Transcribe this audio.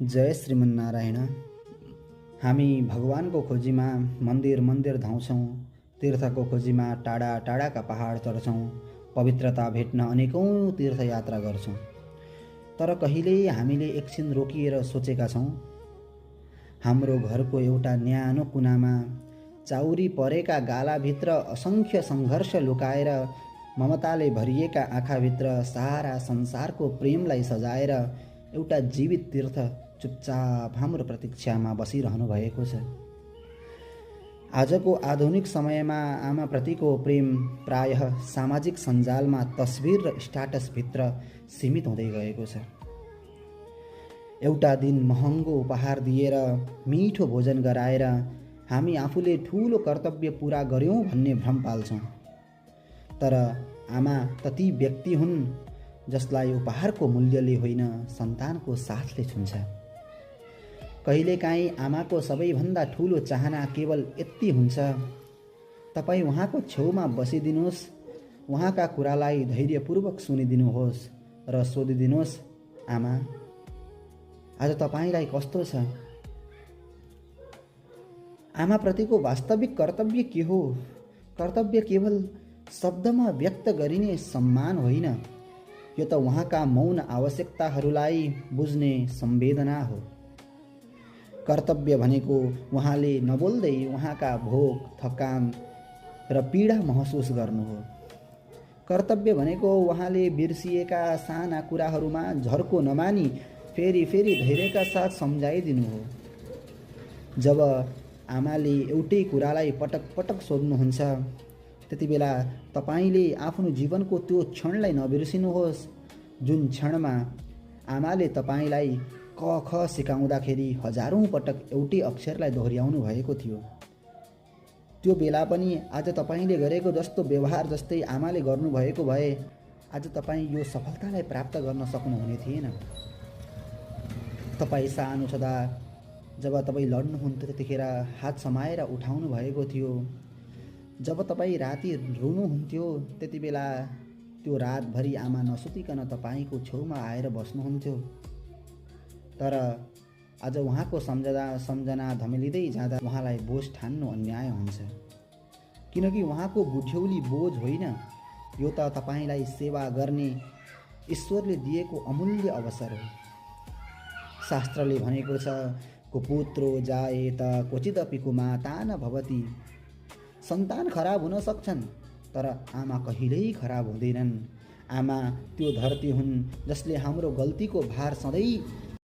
जय श्रीमन्नारायण। हामी भगवानको खोजीमा मन्दिर मन्दिर धाउँछौँ, तीर्थको खोजीमा टाढा टाढाका पहाड चढ्छौँ, पवित्रता भेट्न अनेकौँ तीर्थयात्रा गर्छौँ। तर कहिल्यै हामीले एकछिन रोकिएर सोचेका छौँ, हाम्रो घरको एउटा न्यानो कुनामा चाउरी परेका गालाभित्र असङ्ख्य सङ्घर्ष लुकाएर, ममताले भरिएका आँखाभित्र सारा संसारको प्रेमलाई सजाएर एउटा जीवित तीर्थ चुपचाप हाम्रो प्रतीक्षामा बसिरहनु भएको छ। आजको आधुनिक समयमा आमाप्रतिको प्रेम प्रायः सामाजिक सञ्जालमा तस्बिर र स्ट्याटसभित्र सीमित हुँदै गएको छ। एउटा दिन महँगो उपहार दिएर, मिठो भोजन गराएर हामी आफूले ठुलो कर्तव्य पुरा गर्यौँ भन्ने भ्रम पाल्छौँ। तर आमा त ती व्यक्ति हुन् जसलाई उपहारको मूल्यले होइन, सन्तानको साथले छुन्छ। कहिलेकाहीँ आमाको सबैभन्दा ठुलो चाहना केवल यति हुन्छ, तपाईँ उहाँको छेउमा बसिदिनुहोस्, उहाँका कुरालाई धैर्यपूर्वक सुनिदिनुहोस् र सोधिदिनुहोस्, आमा आज तपाईँलाई कस्तो छ? आमाप्रतिको वास्तविक कर्तव्य के हो? कर्तव्य केवल शब्दमा व्यक्त गरिने सम्मान होइन, यो त उहाँका मौन आवश्यकताहरूलाई बुझ्ने संवेदना हो। कर्तव्य भनेको उहाँले नबोल्दै उहाँका भोक, थकान र पीडा महसुस गर्नु हो। कर्तव्य भनेको उहाँले बिर्सिएका साना कुराहरूमा झर्को नमानी फेरि फेरि धैर्यका साथ सम्झाइदिनु हो। जब आमाले एउटै कुरालाई पटक पटक सोध्नुहुन्छ, त्यति बेला तपाईँले आफ्नो जीवनको त्यो क्षणलाई नबिर्सिनुहोस् जुन क्षणमा आमाले तपाईँलाई क ख सिकाउँदाखेरि हजारौँ पटक एउटै अक्षरलाई दोहोऱ्याउनु भएको थियो। त्यो बेला पनि आज तपाईँले गरेको जस्तो व्यवहार जस्तै आमाले गर्नुभएको भए आज तपाईँ यो सफलतालाई प्राप्त गर्न सक्नुहुने थिएन। तपाईँ सानो छँदा जब तपाईँ लड्नुहुन्थ्यो त्यतिखेर हात समाएर उठाउनु भएको थियो। जब तपाईँ राति रुनुहुन्थ्यो त्यति बेला त्यो रातभरि आमा नसुतिकन तपाईँको छेउमा आएर बस्नुहुन्थ्यो। तर आज उहाँको सम्झना धमिलिँदै जाँदा उहाँलाई बोझ ठान्नु अन्याय हुन्छ, किनकि उहाँको बुढ्यौली बोझ होइन, यो त तपाईँलाई सेवा गर्ने ईश्वरले दिएको अमूल्य अवसर हो। शास्त्रले भनेको छ, कुपुत्रो जायेत क्वचिदपि कुमाता न भवति। सन्तान खराब हुन सक्छन् तर आमा कहिल्यै खराब हुँदैनन्। आमा त्यो धरती हुन् जसले हाम्रो गल्तीको भार सधैँ